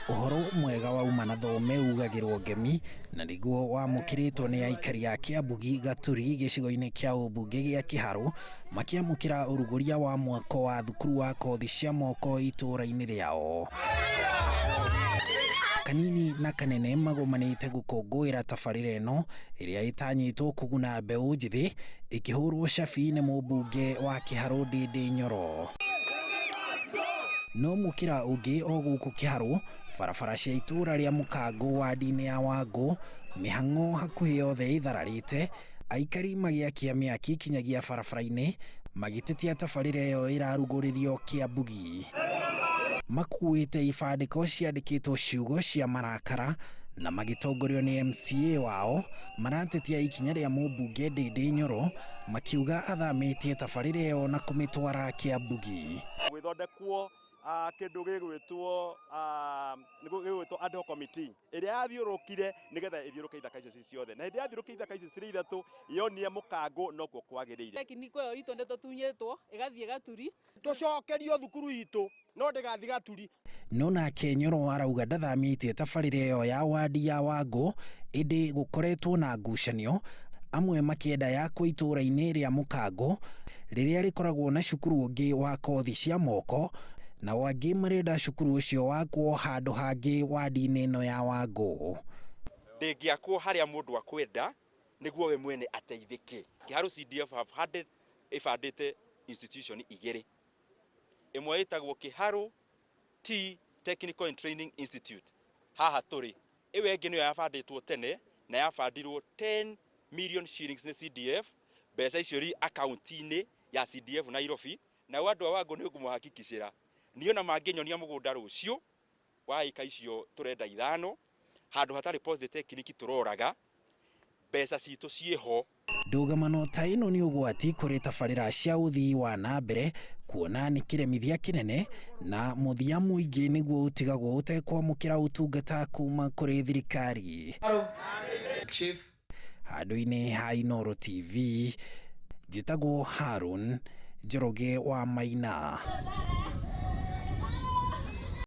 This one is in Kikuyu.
Ũhoro mwega wauma na thome ugagĩrwo ngemi na nĩguo wamũkĩrĩtwo nĩ aikari a Kĩambugi Gaturi gĩcigo-inĩ kĩa ũmbunge gĩa Kĩharũ makĩamũkĩra ũrugũria wa mwako wa thukuru wa kothi cia moko itũũra-inĩ rĩao. Kanini na kanene magomanĩte gũkũngũĩra tabarĩra ĩno ĩrĩa ĩtanyĩtwo kũguna mbeũ njĩthĩ ĩkĩhũrwo cabi nĩ mũmbunge wa Kĩharũ Ndĩndĩ Nyoro. No mũkĩra ũngĩ o gũkũ Kĩharũ, barabara cia itũũra rĩa Mũkangũ wadi-inĩ ya Wangũ, mĩhang'o hakuhĩ yothe ĩthararĩte, aikari magĩakia mĩaki kinyagia barabara-inĩ magĩtetia tabarĩra ĩyo ĩrarugũrĩrio Kĩambugi. Makuĩte ibandĩko ciandĩkĩtwo ciugo cia marakara na magĩtongorio nĩ MCA wao maratetia ikinya rĩa mũmbunge Ndĩndĩ Nyoro makiuga athamĩtie tabarĩra ĩyo na kũmĩtwara Kĩambugi. Gwĩthondekwo kĩndũ gĩgwĩtwo gĩgwĩtwo ad hoc committee ĩrĩa yathiũrũrũkire nĩgetha ĩthiũrũke ithaka icio ci ciothe, na hĩndĩ yathiũrũkia ithaka icio cirĩ ithatũ yonire Mũkangũ nokuo kwagĩrĩire. Tekiniko ĩyo itũ nĩ tũtunyĩtwo ĩgathiĩ Gaturi. Tũcokerio thukuru itũ no ndĩgathiĩ Gaturi. No nake Nyoro arauga ndathamĩtie tabarĩra ĩyo ya wadi ya Wangũ ĩndĩ gũkoretwo na ngucanio, amwe makĩenda yakwo itũũra-inĩ rĩa Mũkangũ rĩrĩa rĩkoragwo na cukuru ũngĩ wa kothi cia moko, nao angĩ marenda cukuru ũcio wakwo handũ hangĩ wadi-inĩ ĩno ya Wangũ. Ndĩngĩakwo harĩa mũndũ akwenda nĩguo we mwene ateithĩke. Kĩharũ CDF have funded ĩbandĩte institution igĩrĩ, ĩmwe ĩtagwo Kĩharũ T Technical and Training Institute haha tũrĩ, ĩyo ĩngĩ nĩyo yabandĩtwo tene na yabandirwo 10 million shillings nĩ CDF, mbeca icio iri akaunti-inĩ ya CDF Nairobi. Nao andũ a Wangũ nĩ ngũmũhakikicĩra niĩ ona mangĩnyonia mũgũnda rũciũ wa ĩka icio tũrenda ithano handũ hatarĩ polytechnic tũroraga, mbeca citũ ciĩho. Ndũgamano ta ĩno nĩ ũgwati kũrĩ tabarĩra cia ũthii wa na mbere kuona nĩ kĩremithia kĩnene na mũthia mũingĩ nĩguo ũtigagwo ũtekwamũkĩra ũtungata kuma kũrĩ thirikari. Handũ-inĩ ha Inooro TV, njĩtagwo Harun Njoroge wa Maina.